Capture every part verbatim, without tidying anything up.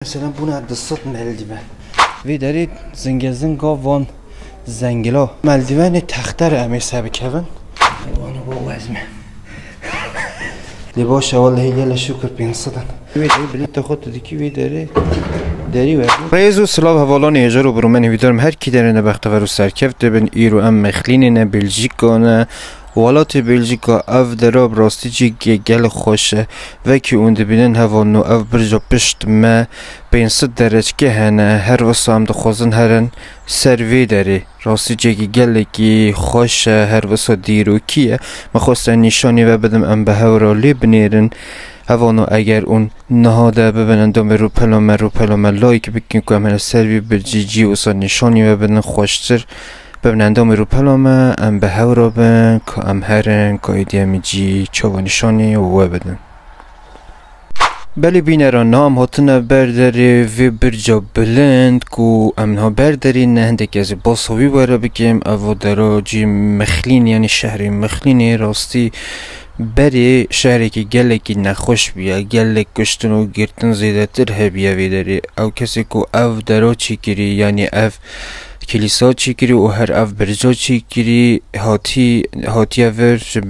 Mesela bûna du sed meldiven. Vê derê zingezinga van zengila. Meldivenê texter em ê se bikevin. Wana bo wezme. Lê baş e, wellehî gelek şukir pênc sed in. Vê derê bilîta xwe tu dikî vê derê derî we. Rêz û silav hevalanê hêjar û birûmenê wî darim her kî derê ne bextever û serkevtê bin. Îro em Mexlînê ne, Belçîka ne. Welatê Belçîka ev dera bi rastî cî ge-, gelek xweş e. Vekî hûn dibînin hevalno ev birca pişt me pênc sed derecke hene. Her wisa em dixwazin herin ser vê derê. Rastî cêkî gelekî xweş e, her wisa dîrokî ye. Me xwest ez nîşanî ve bidim, em bi hev re lê binêrin. Hevalno eger hûn niha de bibin endamê rûpela me, rûpela me like bikin ku em hene ser vî bircî cî wisa nîşanî ve bidin xweştir. Bibin endamê rûpela me, em bi hev re bin, ka em herin, ka êdî em ê cî çawa nîşanî we bidin. Belê bînera, niha em hatine ber derê vê birca bilind ku em niha ber derê ne, hindek ez ê basa wî were bikim. Ev dera cî Mexlîn, yanî şehrê Mexlînê, rastî berê şehrekî gelekî nexweş bûye, gelek kuştin û girtin zêdetir hebiye vê derê. Ew kesê ku ev dera çêkirî, yanî ev kîlîsa çêkirî û her ev birca çêkirî, hatî, hatiye vir ji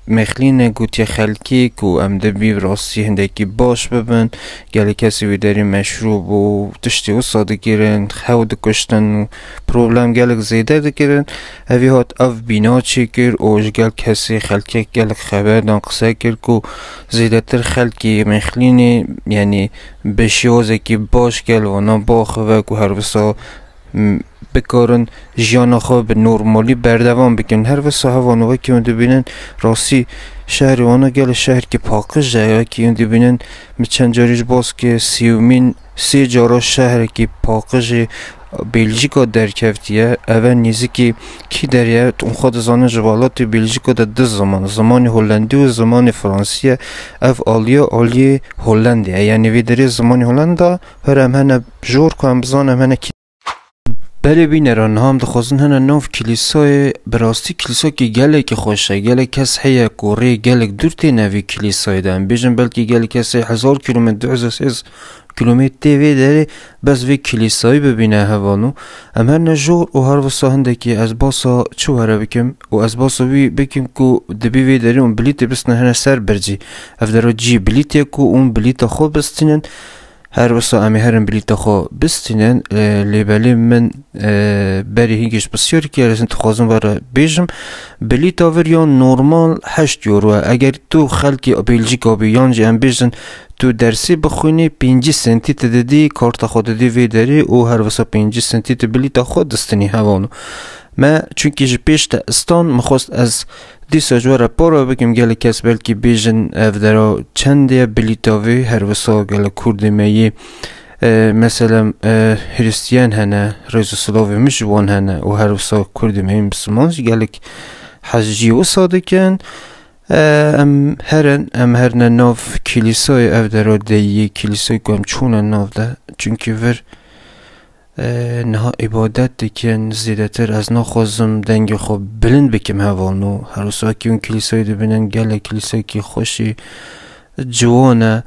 Mexlîne gotiye xelkê ku em dibî rastî hindekî baş bibin. Gelek kesê wê derê meşrûb û tiştê wisa dikirin, xew dikuştin û problem gelek zêde dikirin. Evî hat ev bîna çêkir û ji gel kesê xelkê gelek xeber dan, qise kir ku zêdetir xelkê Mexlînê, yanî bi şêwazekî baş gel wana biaxive ku her wisa, m, bikarin jiyana xwe bi normalî berdewam bikin. Her wisa hevalno wekî hûn dibînin rastî şehrê wana gelek şehrkî paqij e. Wekî hûn dibînin min çend carî ji bas kir sêyûmîn sê cara şehrekî paqijê Belçîka derkevtiye. Eve nêzikî kî derê ye? Hûn xwe dizanin ji welatê Belçîka de du ziman, zimanê Holendî û zimanê Fransî ye. Ev aliya aliyê Holendê ye. Yanî vê derê zimanê Holenda, her em hene jor ku em bizanin em hene kî. Belê bînera, niha em dixwazin hene nav kîlîsayê, bi rastî kîlîsakî gelekî xweş e. Gelek kes heye ku rê gelek dûr têne vê kîlîsayê de. Em bêjin belkî gelek kesê hezar kîlometre, du hezar sê yüz kîlometre tê vê derê bes vê kîlîsayî bibîne hevalno. Em herne jor û her wisa hindekî ez basa çi were bikim û ez basa wî bikim ku dibî vê derê hûn bilîtê bistine hene ser bircî. Ev dera cî bilîtê ku hûn bilîta xwe bistînin. Her wisa em ê herin bilîta xwe bistînin, e, lê belê min, e, berî hîn giş pisyar kir, ez dixwazim we re bêjim, bilîta vir ya normal heşt euro ye. Eger tu xelkê Belçîka bî, yan jî em bêjin tu dersê bixwînî, pêncî sentî tu didî, karta xwe didî vê derê û her wisa pêncî sentî tu bilîta xwe distinî hevalno. Me çunkî ji pêş te istan, min xwest ez dîsa ji we re para bikim, gelek kes belkî bêjin ev dera çend ye bilîta vê, her wisa gelek kurdê me yê, e, meselem, e, Hristiyan hene, rêz û silavê min ji wan hene û her wisa kurdê me yê Misliman jî gelek hez jî wisa dikin. E, em herin, em herine nav kîlîsayê, ev dera deyî kîlîsayê ku em çûne nav de, çunkî vir, e, niha îbadet dikin, zêdetir ez naxwazim dengê xwe bilind bikim hevalno. Her wisa wekî hûn kîlîsayê dibînin, gelek kîlîsayekî xweşî ciwan e.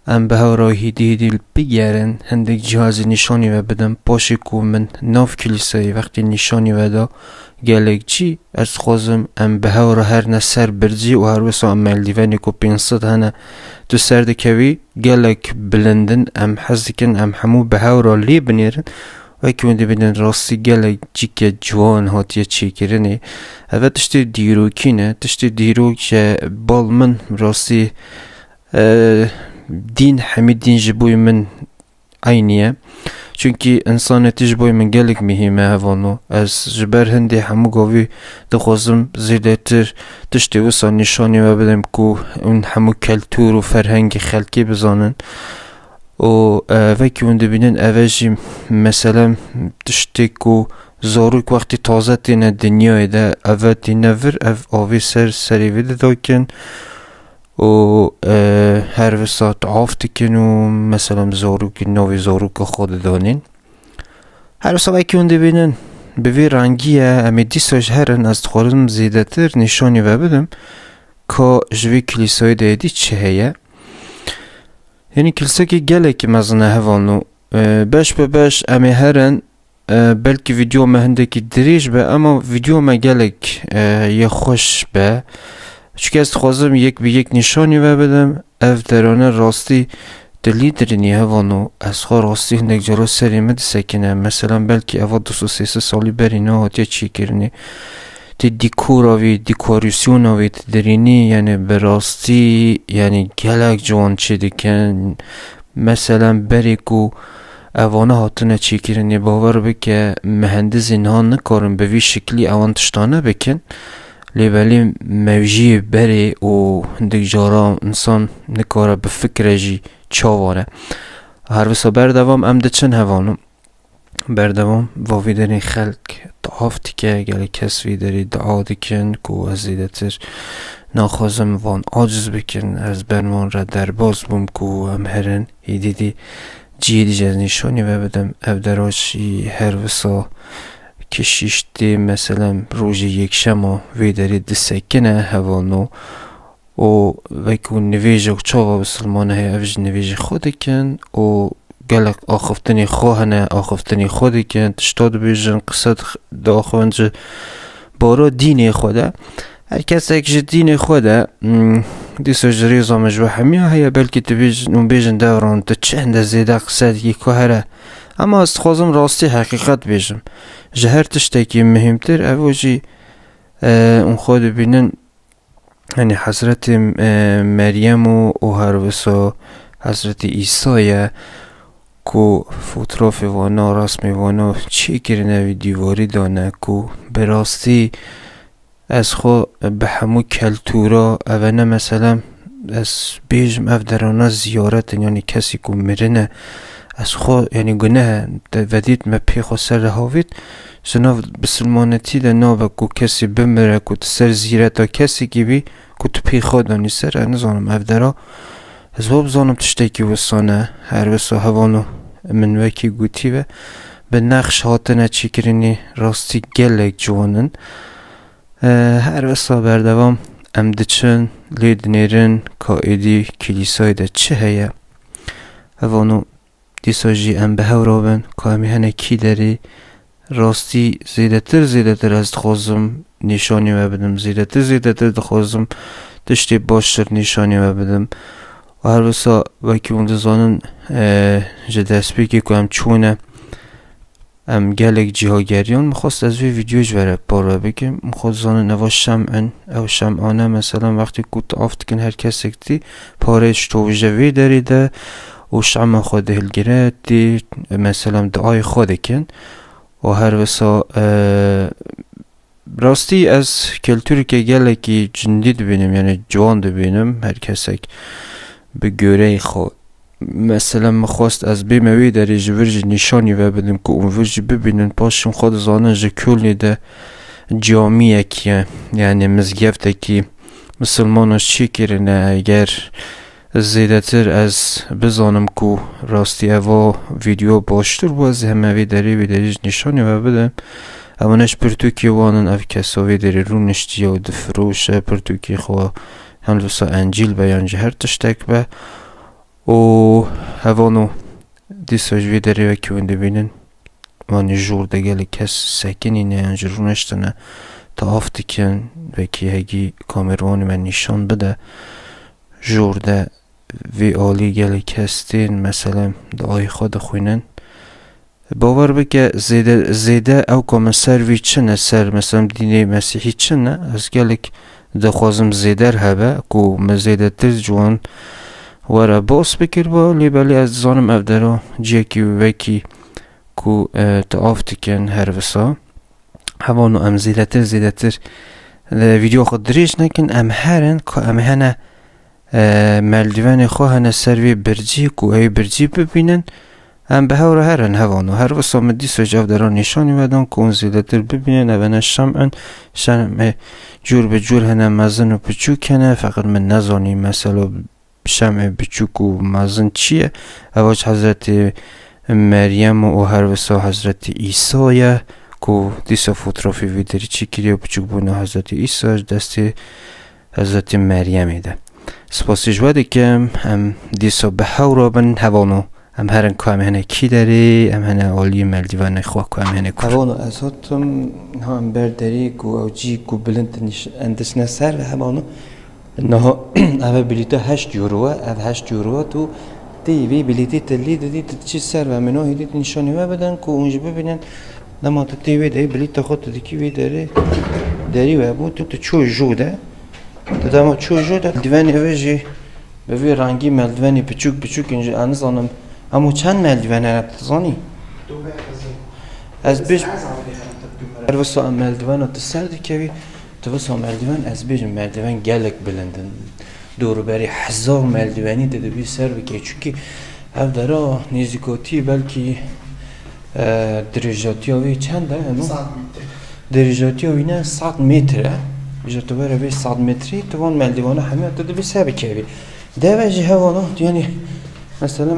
Em bi hev re hîdî hîdî bigerin, hindek cihazî nîşanî ve bidim. Paşê ku min nav kîlîsayê wextê nîşanî ve da, gelek cî ez dixwazim em bi hev re herine ser bircî û her wisa em meldîvenê ku pênc sed hene, tu ser dikevî, gelek bilind in, em hez dikin em hemû bi hev re lê binêrin. Wekî hûn dibînin rastî gelek cîke ciwan hatiye çêkirinê. Eve tiştê dîrokî ne, tiştê dîrok e, bal min rastî, e, dîn, hemî dîn ji bo min eynî ye. Çunkî însanetî ji bo min gelek muhîm e hevalno. Ez ji ber hindê hemû gavî dixwazim zêdetir tiştê wisa nîşanî we bidim ku hûn hemû keltûr û ferhengê xelkê bizanin. Û, e, vekî hûn dibînin, eve jî meselem tiştê ku zarok wextî taze têne dinyayê de, eve tîne vir, ev avê ser serê vê didakin û, e, her wisa tawaf dikin û meselem zarokê navê zaroka xwe didanên. Her wisa wekî hûn dibînin bi vî rengî ye. Em ê dîsa ji herin, ez dixwazim zêdetir nîşanî ve bidim ka ji vê kilîsayê de êdî çi heye. Yanî kilîsakî gelekî mezin e hevalno. E, beş bi beş em ê herin. E, belkî vîdeo me hindekî dirêj be, ema vîdeo me gelek, e, yê xweş be. Çunke ez dixwazim yek bi yek nîşanî we bidim. Ev derane rastî dilî dirinî hevan û ez xwe rastî hindek cara serê min disekine. Meselan, belkî eva du sed sê sed salî berî nehatiye çêkirinê. Tê dîkora wî, dîkorasyona wî didirînî, yani bi rastî, yani gelek ciwan çêdikin. Meselan, berê ku evana hatine çêkirinê, bawer bike, mihendizê niha nikarin bi vî şiklî ewan tiştane bikin. Lê belê mewjiyê berê û hindik cara insan nikare bifikire jî çawa ne. Her wisa berdewam em diçin hevano. Berdewam va vî derê xelk taf dike, gelek kes vî derê dua dikin ku ez zêdetir naxwazim van aciz bikin, ez ber wan re derbas bûm ku em herin, êdî dî cihê dî jî ez nîşanî ve bidim. Ev dera jî her wisa kişîş tê, meselem rojê yekşema vê derê disekine hevano. Û wekî nivêjek çawa bisilmane heye, ev jî nivêjê xwe dikin û gelek axiftinê xwe hene, axiftinê xwe dikin, tişta dibêjin, qise dix-, diaxivin ji bara dînê xwe de. Her kesek ji dînê xwe de, hmm, dîsa ji rêza min ji we hemiya heye, belkî dibêjin û bêjin, Devran, tu çende zêde qise dikî, ku here. Ema ez dixwazim rastî heqîqet bêjim. Ji her tiştekî muhîmtir, ev jî, e, hûn xwe dibînin, Yanî Hezretê, e, Meryem û, û her wisa Hezretê Îsa ye ku fotrafê wana, resmê wana çêkirine, vî dîwarî dane ku bi rastî ez xwe bi hemû keltûra, ev ne meselem, ez bêjim ev derana ziyaret in, yanî kesî ku mirine, ez xwe, yanî guneh e, te vedît me pê xwe ser re havît, Ji nav bisilmanetî de nabe ku kesî bimire, ku tu ser zîreta kesekî bî, ku tu pê xwe danî ser, ez nizanim ev dera. Ez wa bizanim tiştekî wisa ne, her wisa hevano min wekî gotî ve, bi nexş hatine çêkirinî rastî gelek ciwan in. E, her wisa berdewam em diçin, lê dinêrin ka êdî kilîsayê de çi heye. Hevano Dîsa jî em bi hev re bin, ka em ê hene kî derê rastî zêdetir, zêdetir ez dixwazim nîşanî we bidim. Zêdetir, zêdetir dixwazim tiştê baştir nîşanî we bidim. Û her wisa wekî hûn dizanin, e, ji destpêkê ku em çûne, em gelek cîha geriyan. Min xwest ez vê vîdyoyê ji we re parve bikim. Min xwest dizanin eva şem in. Ew şemane, meselan, wextê ku tu av dikin her kesek tî parê ji tovije vê derê de, û şema xwe dihilgire, tê, meselem, duayê xwe dikin. Û her wisa, e, rastî ez keltûreke gelekî cindî dibînim, yani ciwan dibînim, her kesek bi goreyê xwe. Meselem, min xwest ez bême wê derê ji vir jî nîşanî ve bidim ku hûn vir jî bibînin, paşî hûn xwe dizanin ji Kölnê de camiyek ye, yani mizgeftekî misilmanan çêkirine, eger Zêdetir ez bizanim ku rastî eva vîdeo baştir bû, ez heme vê derê, vê derê ji nîşanî ve bidim. Ew ne ji pirtûkê wan in, ev kesa vê derê rûniştiye û difiroşe, pirtûkê xwe hem li wisa encîl be yan jî her tiştek be. Û hevano dîsa ji vê derê wekî hûn dibînin. Wanî jor de gelek kes sekinîne yan jî rûniştine, tawaf dikin, wekî hegî kamera wanî me nîşan bide. Jor de vê alî gelek kes tên, meselem, duayê xwe dixwînin. Bawer bike, zêde, zêde ew ka min ser vî çi ne, ser, meselem, dînê mesîhî çi ne, ez gelek dixwazim zêder hebe, ku min zêdetir ji wan were bas bikirba, lê belê ez dizanim ev dera ciyekî wekî ku, e, tu av dikin her wisa. Hevano em zêdetir, zêdetir, e, vîdeo xwe dirêj nekin, em herin ku em hene, e, merdîvenê xwe hene ser vê bircî ku ew bircî bibînin, em bi hev re herin hevano. Her wisa min dîsa ji ev dera nîşanî we dan ku hûn zêdetir bibînin, ev hene şem in, şemê cûr bi cûr hene, mezin û piçûk hene, feqet min nezanî mesela Şemê biçûk û mezin çi ye? Ev ji Hezretî Meryem û her wisa Hezretî Îsa ye, ku dîsa fotografî vî derî çêkiriye, biçûkbûna Hezretî Îsa ji destê Hezretî Meryemê de. Spasî ji we dikim, em dîsa bi hew re bin, hevano Em herin ku em hene kî derê, em hene aliyê merdîvanê xwe ku em hene kur. Hevano ez hatim, ha em ber derê ku ew cî ku bilind nîş-, em dişine ser ve hevano. Niha ev bilîta heşt euro e, ev heşt euro e, tu tê vê bilîtê te lê didî, tu diçî ser ve, min o hêdî tu nîşanî we bidin ku hûn jî bibînin. Dema tu tê wê de bilîta xwe tu dikî vê derê, derî we bû, tu, tu çû jû de. Tu dema çû jû de, dildivenê ve jî Bi vî rengî meldivenî piçûk piçûk in jî, ez nizanim hemû çend meldiven hene, tu dizanî? Ez bêj-, her wisa em meldivena tu ser dikevî, tu wisa meldiven, ez bêjim meldiven gelek bilind in. Dûrûberî hezar meldivenî tu dibî ser bikevî. Çunkî ev dera nêzîkotî belkî, e, dirêjatiya wî çend e, hema? Sed metre. Dirêjatiya wî ne sed metre e. Ji tu were vê sed metrî, tu van meldivana hemiya tu dibî ser bikevî. Deve jî hevana, yani, mesela,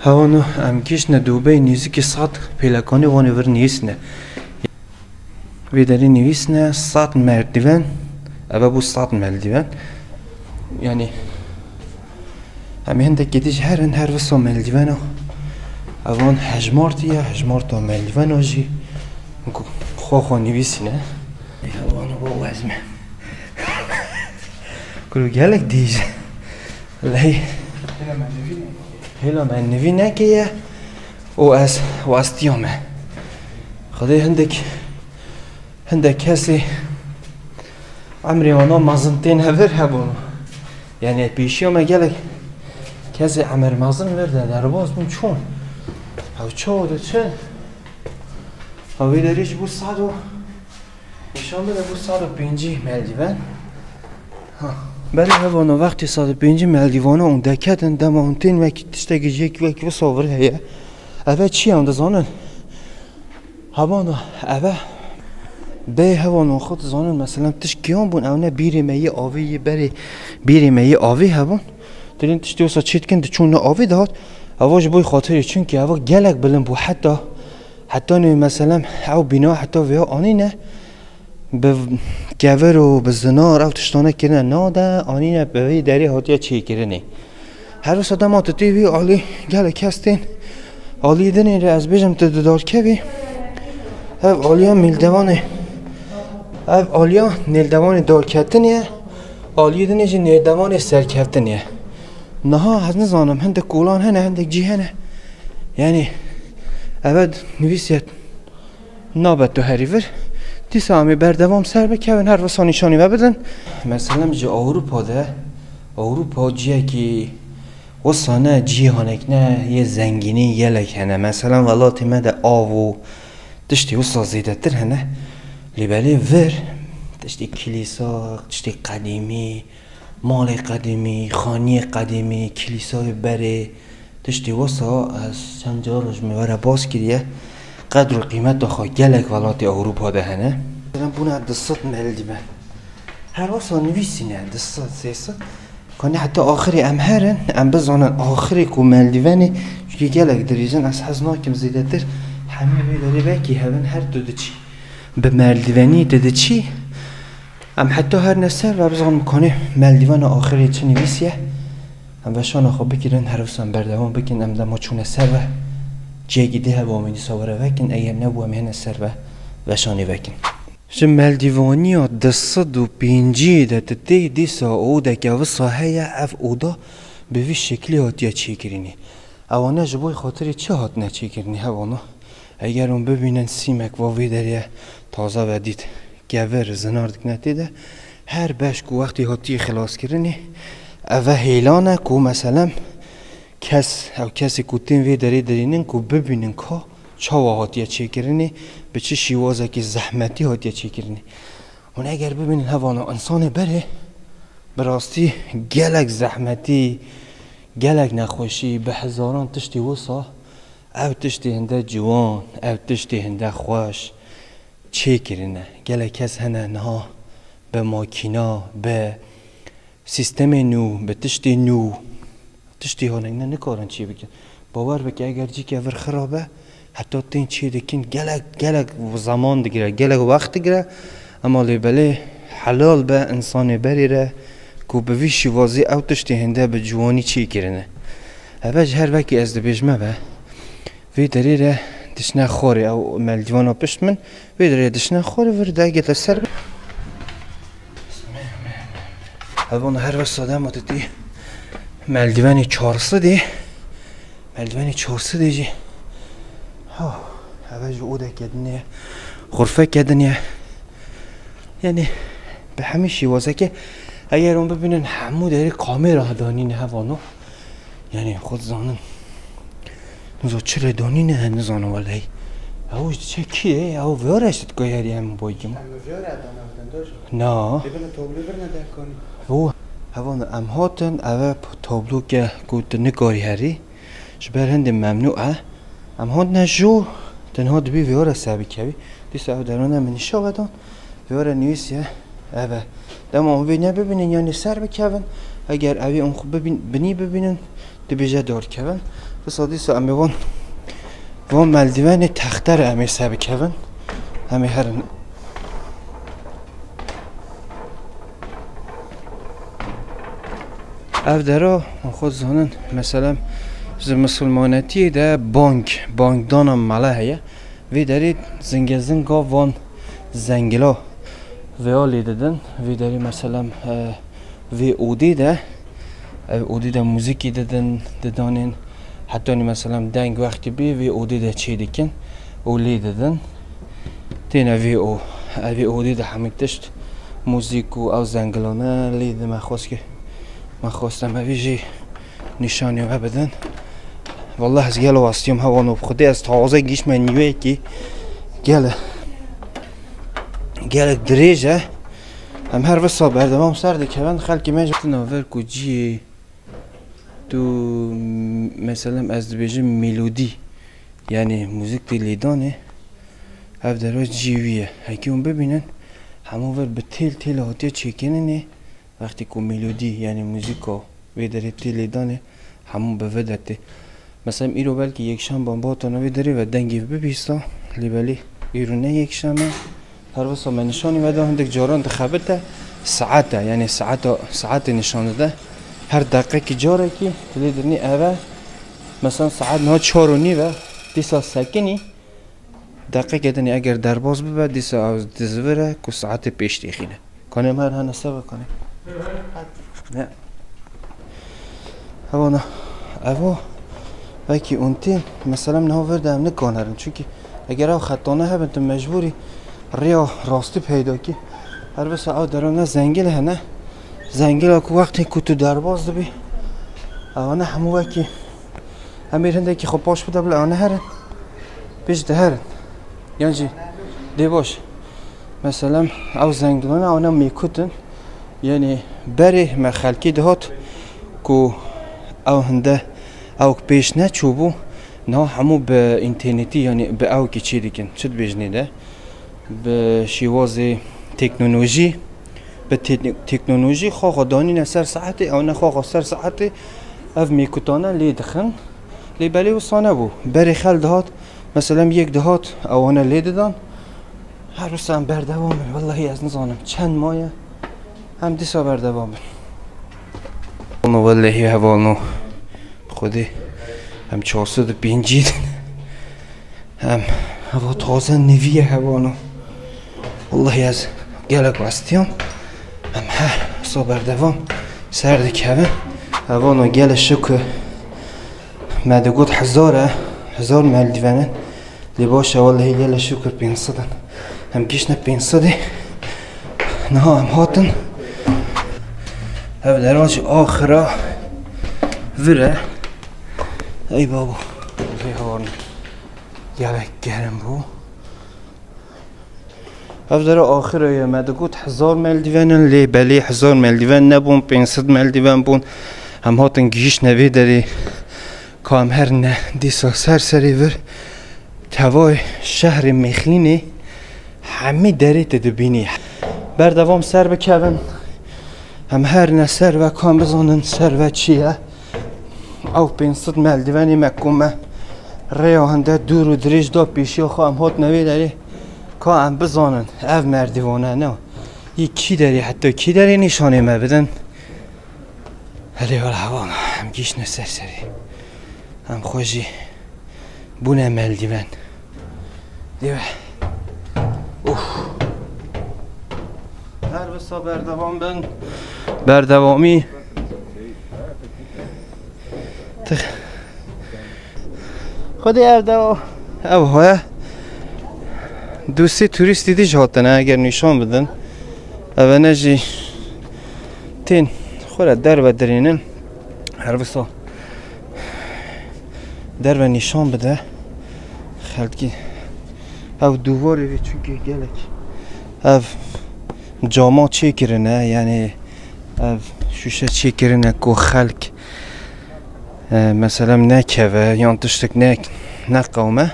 Hevano, em gihiştine dûbeyê nêzîkî sed pêlekanê wanê vir nivîsine. Vê derê nivîsine sed merdiven. Eve bû sed merdiven. Yani, em hindekî dî ji herin her wisa meldivena. Evan hejmartî ye, hejmarta meldivena jî ku xwe xwe nivîsîne. Evan bo wezme. Kuru gelek dîj. Ley. Hêla me nivî neke ye û ez westiya me. Xwedê hindek, hindek kesê emrê wana mezin tên hevir hebûn. Yani pêşiya me gelek kesê emir mezin vir de derbas bûn çûn. Ew çawa diçin? Ew vê derê ji bo sed û Nîşan bide, bû sed û pêncî meldiven. Ha. Belê hevano, wextê sed û pêncî meldivana hûn deketin, dema hûn tên wekî tiştekî ji yekî wekî wisa vir heye. Eve çi ye hûn dizanin? Hevano, eve bê hevano xwe dizanin, mesela tişt kiyan bûn, ew ne bîrê me yê avê yê berê, bîrê me yê avê hebûn. Dilên tiştê wisa çê dikin, diçûn ne avê dihat. Eva ji bo xatirê, çunkî eva gelek bilind bû, heta Heta nê, meselem, ew bîna heta vêya anîne, bi kevir û bi zinar ew tiştane kirine nade, anîne bi vî derê hatiye çêkirinê. Her wisa dema tu tê vî alî, gelek kes tên alî dinê re, ez bêjim tu di darkevî. Ev aliya mîldevanê, ev aliya nêldevanê darketinê ye, alî dinê jî nêldevanê serketinê ye. Niha ez nizanim, hindek kolan hene, hindek cî hene. Yani, eve nivîsiye nabe tu herî vir. Dîsa em ê berdewam ser bikevin, her wisa nîşanî me bidin. Meselem ji Ewropa de, Ewropa ciyekî wisa ne, cîhanek ne, yê zengînî gelek hene. Meselem welatê me de av û tiştê wisa zêdetir hene. Lê belê vir, tiştê kilîsa, tiştê qedîmî, malê qedîmî, xaniyê qedîmî, kilîsayê berê, tiştê wisa ez çend car ji me were bas kiriye. Qedr û qîmeta xwe gelek welatê Ewropa de hene. Bûne du sed meldiven. Her wisa nivîsîne du sed, sê sed. Kanî heta axirê em herin, em bizanin axirê ku meldivenê, çunkî gelek dirêj in, ez hez nakim zêdetir hemî vê derê belkî hebin, her tu diçî. Bi meldivenî tu diçî. Em heta herine ser ve bizanin kanê meldivana axirê çi nivîsiye. Em veşana xwe bikirin, her wisa em berdewam bikin, em dema çûne ser ve ciyekî dê hebe, em ê dîsa were vekin, eger nebû em hêne ser ve veşanê vekin. Ji meldivaniya du sed û pêncî de tu tê dîsa odeke wisa heye, ev oda bi vî şeklî hatiye çêkirinê. Ewana ji bo xatirê çi hatine çêkirinê hevano? Eger hûn bibînin sîmek va vê derê taze ve dît, kevir, zinar dikine tê de, her beş ku wextê hatiye xilaskirinê, eve hêlan e ku meselem kes, ew kesê ku tên vê derê dirînin ku bibînin ka çawa hatiye çêkirinê, bi çi şîwazekî zehmetî hatiye çêkirinê. Hûn eger bibînin hevano însanê berê, bi rastî gelek zehmetî, gelek nexweşî, bi hezaran tiştê wisa, ev tiştê hinde ciwan, ev tiştê hinde xweş çêkirine. Gelek kes hene niha bi makîna, bi sîstemê nû, bi tiştê nû, Tiştî hane ne nikarin çê bikin. Bawer bike eger cîke vir xirab e, heta tên çê dikin gelek, gelek zeman digire, gelek wext digire. Ema lê belê helal be insanê berê re ku bi vî şîvazî ew tiştê hinde bi ciwanî çê kirine. Eve ji her vekî ez dibêjme be. Vê derê re dişne xwarê ew meldîvana pişt min. Vê derê dişne xwarê vir degê te ser. Hevon her ve sade ma titî meldivenê çarsidê. Meldivenê çarsidê jî. Ha, heve ji odeke din e. Xurfeke din e. Yani bi hemî şîwazeke eger hûn bibînin hemû derê kamera danîne hevano. Yani xwe dizanin. Nizo çi lê donî ne, nizanim weley. Ew ji çekî ye, ew vêre ji dikoyerî em boyim. Em vêre dana bidin, dojo. Na. Bibin tablo bir ne dekonî. Bu, hevan em hatin, eve tabloke ku tu nikarî herî. Ji ber hindê memnû e. Em hatine jû, tenha dibî vêre ser bikevî. Dîsa ew derone min nîşa vedan. Vêre nivîsiye ev e. Dema hûn vê nebibînin, yanî ser bikevin, eger evî hûn xwe bibîn-, binî bibînin, dibêje derkevin. Wisa dîsa em ê van, van meldivenê texte re em ê ser bikevin. Em ê herin. Ev dera, hûn xwe dizanin, meselem, ji misilmanetiyê de bang, bangdana mele heye. Vê derê zingezinga van zengila vêya lê didin. Vê derê meselem, e, vê odê de, ev odê de muzîkî didin, didanên. Hetanî meselem deng wextî bê vê odê de çê dikin û lê didin. Têne vê o, ev vê odê de hemî tişt muzîk û ew zengilane lê didin. Me xwest ki, me xwest em evî jî nîşanî we bidin. Wallah ez gelo westiyam hevano bi Xwedê ez taze gihiştme nîveyekî gel, gelek dirêj e. Em her wisa berdewam ser dikevin xelkê me jî. Tina ver ku ciyê tu, meselem ez dibêjim melodî, yani muzîk tê lêdanê, ev derve ciyê wî ye. Hekî hûn bibînin, hemû ver bi têl têl hatiye çêkirinê. Wextê ku melodî, yanî muzîka vê derê tê lêdanê, hemû bi vê dertê. Mesela îro belkî yekşem ban batana vê derê ve dengê bibîsta, lê belê îro ne yekşem e. Her wisa me nîşanî me da, hindik caran dixebite, saet e, yanî saeta, saetê nîşan dide. Her deqekî carekî, tu lê dirinî eve, mesela saet niha çar û nîv e, dîsa sekinî, Deqeke dinê eger derbas bibe, dîsa ew dizivire ku saetê pêş têxîne. Kanê me her hene seve kanê. Ne. Hevana, evo, wekî untî, meselem niha vir de em nikanerin. Çunkî eger ew xetane hebin, tu mecbûrî rêya rastî peyda kî. Her wisa ew derane zengil hene. Zengila ku wextê ku tu derbas dibî, ewana hemû wekî Em ê hindekî xwe paş bide bila ane herin. Pêş diherin. Yan jî dê baş. Meselem ew zengilane ew ne mêkut in. Yanî berê me xelkê dihat ku ew hinde ew pêş neçûbû. Niha hemû bi înternetî yanî bi ewkî çê dikin. Çi dibêjinê de? Bi şêwazê teknolojî, bi te-, teknolojî xaxa danîne ser saetê, ew ne xaxa ser saetê, ev mêkutane lê dixin. Lê belê wisa nebû. Berê xel dihat, meselem yek dihat, ewane lê didan. Her wisa em berdewam in. Wellahî ez nizanim çend maye. Em dîsa berdewam bin. Ono wellehî hevalno. Xwedê em çar sed û pêncî din. Em heva taze nivî ye hevano. Wellahî ez gelek westiyam. Em her wisa berdevam ser dikevin. Hevano gele şikir me digot hezar e. Hezar meldîven in. Lê baş e, wellehî gelek şikir pênc sed in. Em gihiştine pênc sedê. Niha em hatin. Ev dera jî axira vir e. Ey babo. Vê hor gelek germ bû. Ev dera axira ye. Me digot hezar meldîven in, lê belê hezar meldîven nebûn, pênc sed meldîven bûn. Em hatin gihiştine vê derê. Ka em herine dîsa ser serê vir. Tevayê şehrê Mêxlînê hemî derê tu dibînî. Berdevam ser bikevin. Em herine ser ve, ka em bizanin ser ve çi ye. Ew pênc sed meldivenê me ku me rêya hinde dûr û dirêj da pêşiya xwe, em hatine vê derê. Ka em bizanin ev merdivane ne yê kî derê, heta kî derê nîşanê me bidin. Helê wela heval, em gihîştine ser serê. Em xwe jî bûne meldiven. Dê we. Uf. Her wisa berdewam bin. Berdewamî. Tix. Xwedê ev de o. Ev hoye. Du sê turîstî dî jî hatine, eger nîşan bidin. Evene jî tên xwe re derve dirênin. Her wisa derve nîşan bide. Xelkî ev dûvarê vê çunkê gelek ev cama çêkirine, yani ev şûşe çêkirine ku xelk, e, meselem nekeve yan tiştek ne, neqewime.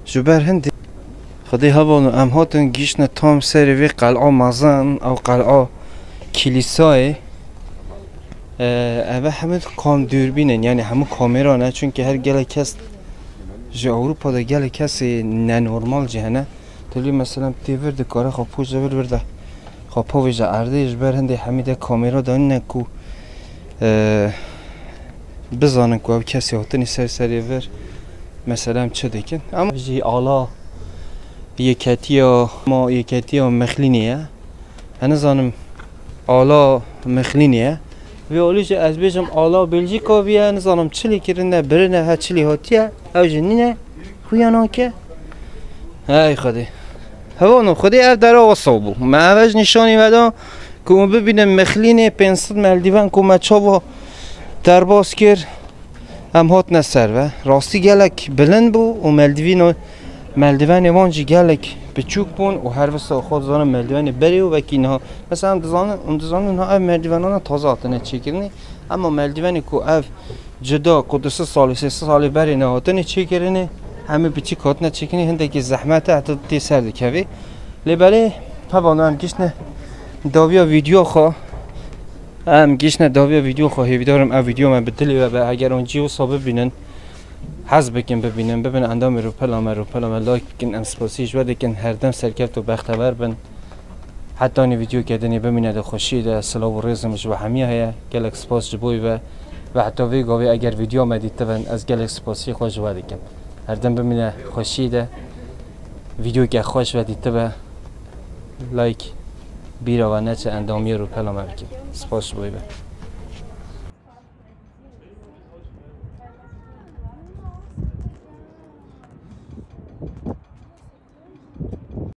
Ji ber hindê Xwedê hevalno, em hatin gihîştine tam serê vê qel'a mezin, ew qel'a kilîsayê. E, eve hemû kam dûrbîn in, yani hemû kamera ne, çünkü her gelek kes ji Ewropa de gelek kesê nenormal jî hene. Dilî mesela tê vir dikare xwe pûç de vir vir de xwe povêje erdê, ji ber hindê hemî de kamera danîne ku, e, bizanin ku ev kesê hatinî ser serê vir, mesela em çi dikin. Ama jî ala yeketiya ma, yeketiya Mexlînê ye. Ez nizanim ala Mexlînê ye. Vê alî jî ez bêjim ala Belcîka viye, nizanim çilî kirine, birine, he çilî hatiye, ew jî nîne, xuya nake. Hey Xwedê. Hevano, Xwedê ev dera wisa bû. Me ev ji nîşanî veda ku hûn bibînin Mexlînê pênc sed meldiven ku me çawa derbas kir, em hatine ser ve. Rastî gelek bilind bû û meldivîno, meldivenê wan jî gelek biçûk bûn û her wisa xwe dizanin meldivenê berê û wekî niha. Mesela em dizanin, em dizanin niha ev meldivenana taze hatine çêkirinê. Ema meldivenê ku ev cida ku du sed salî, sê sed salî berê nehatine çêkirinê, hemî biçûk hatine çêkirinê, hindekî zehmet e, heta tê ser dikevê. Lê belê, hevano em gihîştine dawiya vîdeo xwe. Em gihîştine dawiya vîdeo xwe, hêvîdarim ev vîdeo me bi dilê we be. Eger hûn cî wisa bibînin, hez bikin bibînin, bibin endamê rûpela me, rûpela me like bikin, em spasî ji we dikin, herdem serkeft û bextewer bin. Hetanî vîdeoke dinê bimîne di xweşiyê de, silav û rêzim ji we hemiya heye. Gelek spas ji bo we ve heta vê gavê eger vîdeo me dîtibin, ez gelek spasî xwe ji we dikim. Herdem bimîne xweşiyê de, vîdeoke xweş ve dîtibe, like bîra we neçe, endamiyê rûpela me bikin. Spas ji bo we ve.